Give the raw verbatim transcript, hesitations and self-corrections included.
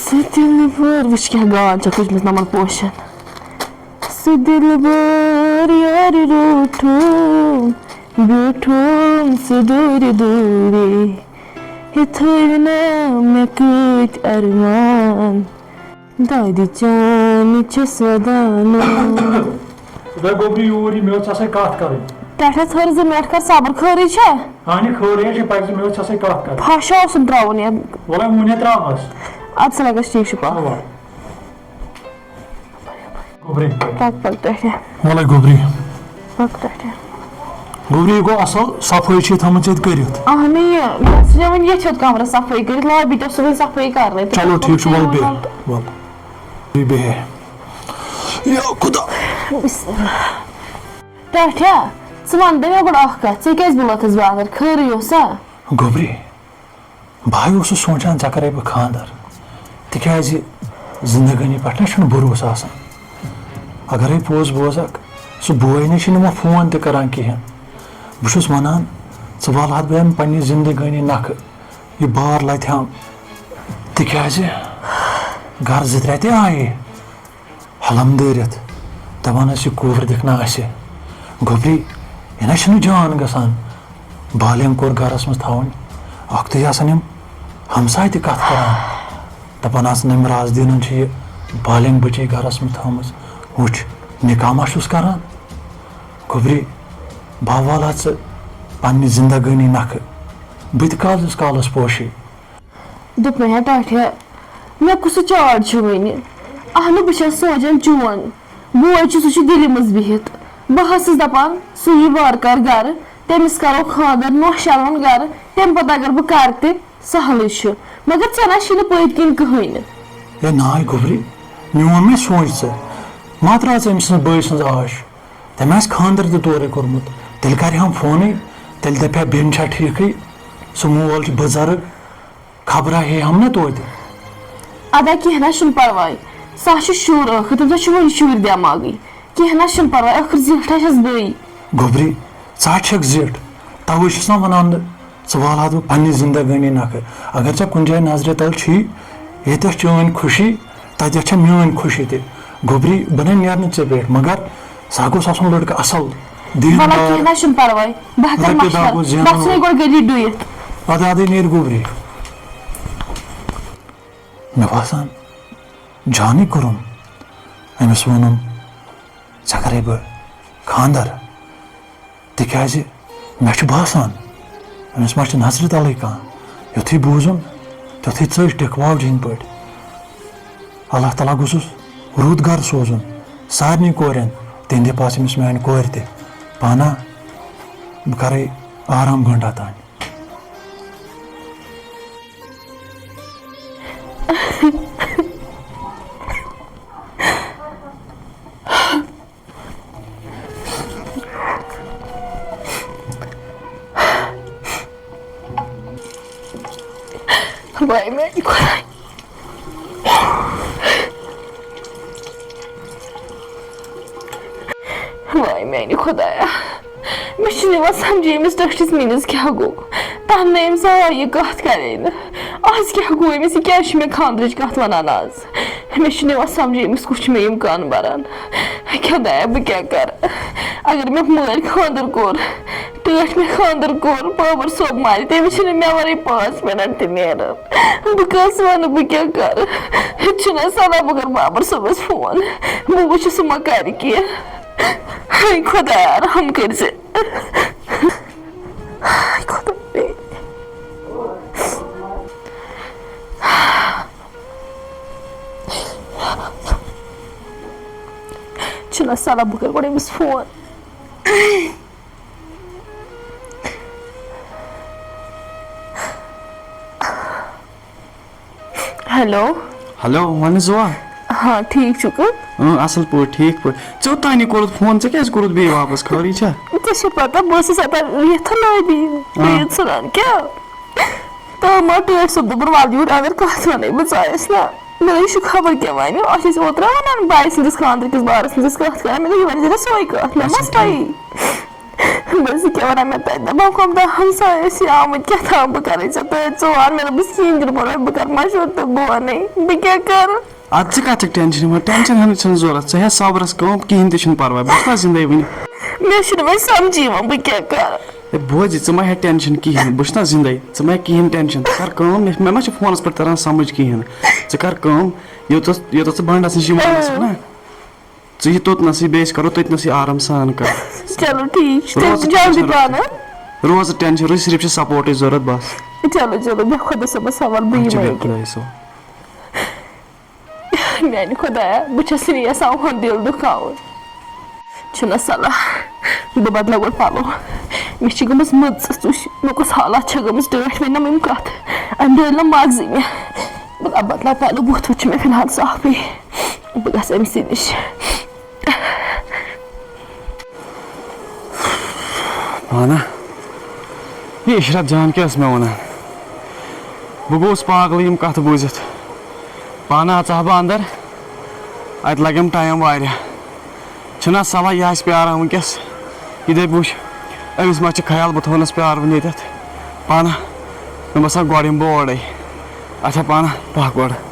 سُہ دِلبر، وٕچھ کیٛاہ گان چھےٚ کھٔجمٕژ نَمَن پوشَن۔ سُہ دِلبر یارِ روٗٹھُم، بیوٗٹھُم سُہ دوٗرِ دوٗرے۔ ہے تھٲوۍ نہ مےٚ کۭتۍ ارمان، دادِ چانہِ چھَس ودان۔ ژٕ گوٚبرِ یوٗرۍ، مےٚ ٲس ژےٚ سۭتۍ کَتھ کَرٕنۍ۔ ٹٮ۪ٹھٮ۪س ہٲر زٕ مِنٹ کَر صبر، خٲرٕے چھا؟ اَہنہِ خٲرٕے چھِ، پَکہِ زِ، مےٚ ٲس ژےٚ سۭتۍ کَتھ کَرٕنۍ۔ پھَش اوسُم ترٛاوُن یَتھ۔ وَلَے وُنہِ ترٛاوَس۔ اَدٕ سا لَگَس، ٹھیٖک چھُ، پَکھ۔ اَوا۔ گوٚبرِ۔ پَکھ، پَکھ، ٹٮ۪ٹھٮ۪۔ وَلَے گوٚبرِ۔ پَکھ، ٹٮ۪ٹھٮ۪۔ گوٚبرِ، یہِ گوٚو اَصٕل، صفٲیی چھِ تھٲومٕژ ییٚتہِ کٔرِتھ۔ اَہنہِ یہِ، مےٚ ٲس یَوٕ وٕنہِ ییٚتھۍ یوت کَمرَس صفٲیی کٔرِتھ، لابی تہِ ٲسٕم وۄنۍ صفٲیی کَرنَے۔ تہٕ چلو، ٹھیٖک چھُ، وَلہٕ بیٚہہ، وَلہٕ۔ بیٚہہ۔ یا خدا۔ بِسمِ اللہ۔ ٹاٹھیا، ژٕ وَن تہٕ مےٚ گۄڈٕ اَکھ کَتھ، ژےٚ کیٛازِ بُلٲتھَس بازر؟ خٲرٕے اوسا؟ گوٚبرِ، بہٕ ہَے اوسُس سونٛچان ژےٚ کَرَے بہٕ خانٛدر، تِکیٛازِ زِندگٲنی پٮ۪ٹھ نہ چھُنہٕ بروسہٕ آسان۔ اَگرَے پوٚز بوزَکھ، سُہ بوے نہ چھُنہٕ مےٚ فون تہِ کَران کِہیٖنۍ۔ بہٕ چھُس وَنان، ژٕ والہٕ ہَتھ بہٕ أمۍ پنٛنہِ زِندگٲنی نَکھٕ، یہِ بار لَتہِ ہَم، تِکیٛازِ گَرٕ زٕ ترٛےٚ تہِ آیے۔ ہلم دٲرِتھ دپان ٲسۍ، یہِ کوٗر دِکھ نا اسہِ۔ گوٚبری، یہِ نہ چھُنہٕ جان گژھان۔ بالینگ کوٗر گرس منٛز تھاوٕنۍ۔ اکھتُے آسان یِم ہمساے تہِ کتھ کران، دپان آسان، أمۍ راز دیٖنن چھِ یہِ بالینگ بچی گرس منٛز تھٲومٕژ۔ وٕچھ، نکاح ما چھُس کران؟ گوٚبری، بہٕ والہٕ ہا ژٕ پننہِ زندگٲنی نکھٕ۔ بہٕ تہِ کالس کالس پوشی۔ دوٚپمَے ہا ٹاٹھیا، مےٚ کُس چاڑ چھُ وٕنہِ؟ اہنُو، بہٕ چھَس سونٛچان چون بوے چھُ، سُہ چھُ دِلہِ منٛز بِہِتھ۔ بہٕ ٲسٕس دَپان، سُہ یی وارٕ کارٕ گَرٕ، تٔمِس کَرو خانٛدر، نوشہٕ اَنون گَرٕ، تَمہِ پَتہٕ اگر بہٕ کَرٕ تہِ، سہلٕے چھُ۔ مگر ژےٚ نہ چھُے نہٕ پٔتۍ کِنۍ کٕہٕنۍ نہٕ۔ ہے ناے گوٚبری، میون مےٚ سونٛچ ژٕ، ما ترٛاو ژٕ أمۍ سٕنٛز بٲے سٕنٛز آش؟ تٔمۍ آسہِ خانٛدر تہِ تورے کوٚرمُت، تیٚلہِ کَرِ ہم فونٕے، تیٚلہِ دَپہِ ہا بیٚنہِ چھا ٹھیٖکھٕے، سُہ مول چھُ بُزرٕگ۔ خبرا ہے ہم نہ توتہِ۔ ادا کینٛہہ نہ چھُنہٕ پرواے، سُہ ہا چھُ شُر ٲخٕر، تٔمِس ہا چھُ وُنہِ شُرۍ دٮ۪ماغٕے۔ کینٛہہ نہ چھُنہٕ پرواے، ٲخٕر زِٹھ ہا چھَس بٕے۔ گوٚبری، ژٕ ہا چھَکھ زِٹھ، تَوَے چھُس نا وَنان بہٕ، ژٕ والہٕ ہا بہٕ پنٛنہِ زِندگٲنی نکھٕ۔ اگر ژےٚ کُنہِ جایہِ نظرِ تَل چھی، ییٚتٮ۪تھ چٲنۍ خوشی، تَتٮ۪تھ چھےٚ میٲنۍ خوشی تہِ۔ گوٚبری، بہٕ نے نیرٕ نہٕ ژےٚ پٮ۪ٹھ، مگر سُہ ہا گوٚژھ آسُن لٔڑکہٕ اَصٕل، دیٖندار۔ وَلہٕ کینٛہہ نہ چھُنہٕ پرواے، بہٕ ہا کَرٕ رۄپیہِ دَہ مَشوَرٕ۔ گوٚژھ زینُن۔ گۄڈٕ گٔلی ڈُیِتھ۔ اَدٕ اَدَے نیرِ گوٚبری۔ مےٚ باسان، جانٕے کوٚرُم۔ أمِس ووٚنُم، "ژےٚ کَرَے بہٕ خانٛدر۔" تِکیٛازِ مےٚ چھُ باسان، أمِس ما چھِ نظرِ تَلٕے کانٛہہ۔ یُتھُے بوٗزُن، تیُتھُے ژٔج ٹِکہٕ واوجہِ ہِنٛدۍ پٲٹھۍ۔ اللہ تعالیٰ گوٚژھُس رُت گَرٕ سوزُن سارنٕے کورٮ۪ن، تِہِنٛدِ پاسہٕ أمِس میٛانہِ کورِ تہِ۔ پانا، بہٕ کَرَے آرام گھنٹا تام۔ وای میانہِ خۄدایہِ۔ وای میانہِ خۄدایا۔ مےٚ چھُنہٕ یِوان سمجھے أمِس ٹٲٹھِس میٖنِس کیٛاہ گوٚو۔ تَنہٕ أمِس آے یہِ کَتھ کَرے نہٕ۔ آز کیٛاہ گوٚو أمِس؟ یہِ کیٛازِ چھُ مےٚ خانٛدرٕچ کَتھ وَنان آز؟ مےٚ چھُنہٕ یِوان سمجھے أمِس کُس چھُ مےٚ یِم کَن بَران۔ خۄدایا، بہٕ کیٛاہ کَرٕ؟ اگر مےٚ مٲلۍ خانٛدر کوٚر، ٹٲٹھۍ مےٚ خانٛدر کوٚر، بابر صٲب مارِ، تٔمِس چھِنہٕ مےٚ وَرٲے پانٛژھ مِنَٹ تہِ نیران۔ بہٕ کَس وَنہٕ، بہٕ کیٛاہ کَرٕ؟ ہیٚتہِ چھُنہٕ اَسہِ سَنا، بہٕ کَرٕ بابر صٲبَس فون، بہٕ وٕچھٕ سُہ ما کَرِ کینٛہہ۔ ہاے خۄدایا، رحم کٔرۍ زِ۔ ہاے خۄدایا۔ چھُنہٕ اَسہِ سَنا، بہٕ کَرٕ گۄڈٕ أمِس فون۔ ہیلو۔ ہیلو، وَن حظ وا۔ ہاں، ٹھیٖک چھُکھٕ؟ اۭں، اَصٕل پٲٹھۍ، ٹھیٖک پٲٹھۍ۔ ژےٚ اوٚتانۍ کوٚرُتھ فون، ژےٚ کیٛازِ کوٚرُتھ بیٚیہِ واپَس؟ خٲرٕے چھا؟ ژےٚ چھےٚ پَتہ، بہٕ ٲسٕس اَتٮ۪ن یَتھ لٲبی، آ۔ بیٚیہِ ژھٕنان کیٛاہ؟ تہٕ ما ٹٲٹھۍ صٲب دوٚپُن، وَلہٕ یوٗرۍ اَگر کَتھ وَنَے، بہٕ ژایَس نا۔ مےٚ دوٚپ، یہِ چھُ خبر کیٛاہ وَنہِ۔ اَسہِ ٲسۍ اوترٕ وَنان بایہِ سٕنٛدِس خانٛدرٕ کِس بارَس منٛز ٲسۍ کَتھ کَران۔ مےٚ دوٚپ، یہِ وَنہِ زِ سۄے کَتھ، مےٚ اَچھا، مَس ٹھیٖک۔ پَیی۔ بہٕ ٲسٕس کیٛاہ وَنان، مےٚ تَتہِ دَپان، کۄم دَہ ہمساے ٲسۍ یہِ آمٕتۍ، کیٛاہ تام بہٕ کَرٕ ژےٚ تۄہہِ، ژٕ وَن مےٚ، دوٚپُس، کِہیٖنۍ چھُنہٕ پَرواے، بہٕ کَرٕ مَشوَرٕ تہٕ بہٕ وَنَے، بہٕ کیٛاہ کَرٕ؟ اَدٕ ژٕ کَتھ چھَکھ ٹٮ۪نشَن ہٮ۪وان؟ ٹٮ۪نشَن ہٮ۪نٕچ چھَنہٕ ضوٚرَتھ، ژٕ ہےٚ صبرَس کٲم، کِہیٖنۍ تہِ چھُنہٕ پَرواے، بہٕ چھُس نا زِندَے وٕنہِ۔ مےٚ چھُنہٕ وۄنۍ سَمجھی یِوان، بہٕ کیٛاہ کَرٕ؟ ہے بوز یہِ، ژٕ مہ ہےٚ ٹٮ۪نشَن کِہیٖنۍ، بہٕ چھُس نا زِندَے، ژٕ مہ ہےٚ کِہیٖنۍ ٹٮ۪نشَن، ژٕ کَر کٲم، مےٚ، مےٚ ما چھِ فونَس پٮ۪ٹھ تَران سَمٕجھ کِہیٖنۍ، ژٕ کَر کٲم، یوٗتاہ، یوٗتاہ ژٕ بَنڈَس نِش یِوان ٲسٕکھ نا، ژٕ یہِ توٚتنَسٕے، بیٚیہِ أسۍ کَرو تٔتنَسٕے آرام سان کَتھ۔ چلو ٹھیٖک چھُ، روز تیٚلہِ جلدی ٹٮ۪نشَن پَہَن۔ روز ٹٮ۪نشَن، روز صرف چھِ سَپوٹٕچ ضوٚرَتھ بَس۔ چلو، چلو، بیٚہہ خۄدا صٲبَس حوال، بہٕ اچھا، یِمَے بیٚہہ ییٚکیٛاہ۔ خۄدایَس حوال۔ میٛانہِ خۄدایا، بہٕ چھَس نہٕ یَژھان ہُنٛد دِل دُکھاوُن۔ چھُنہ صلاح، بہٕ بدلاو گۄڈٕ پَلو۔ مےٚ چھِ گٔمٕژ مٔژ ژٕچ، مےٚ کۄس حالات چھےٚ گٔمٕژ ٹٲٹھۍ، مےٚ نہ یِم کَتھ۔ اَمہِ دۄہ ییٚلہِ نہٕ مَغزٕے مےٚ۔ بہٕ بدلاو پَلو، بُتھ وُتھ چھُ مےٚ فِلحال صافٕے۔ بہٕ گژھٕ أمۍ سٕے نِش۔ پانہ، یہِ عشرت جان کیٛاہ ٲس مےٚ وَنان؟ بہٕ گوٚوُس پاگلٕے یِم کَتھٕ بوٗزِتھ۔ پانہ اژٕ ہا بہٕ اندر، اتہِ لگٮ۪م ٹایم واریاہ۔ چھُنہ صلاح یہِ آسہِ پیاران وٕنکیٚس، یہِ دپہِ وٕچھ أمِس ما چھِ خیال بہٕ تھاونس پیارُن ییٚتٮ۪تھ۔ پانہ مےٚ باسان گۄڈٕ یِمہٕ بہٕ اورے۔ اچھا پانہ پکھ گۄڈٕ۔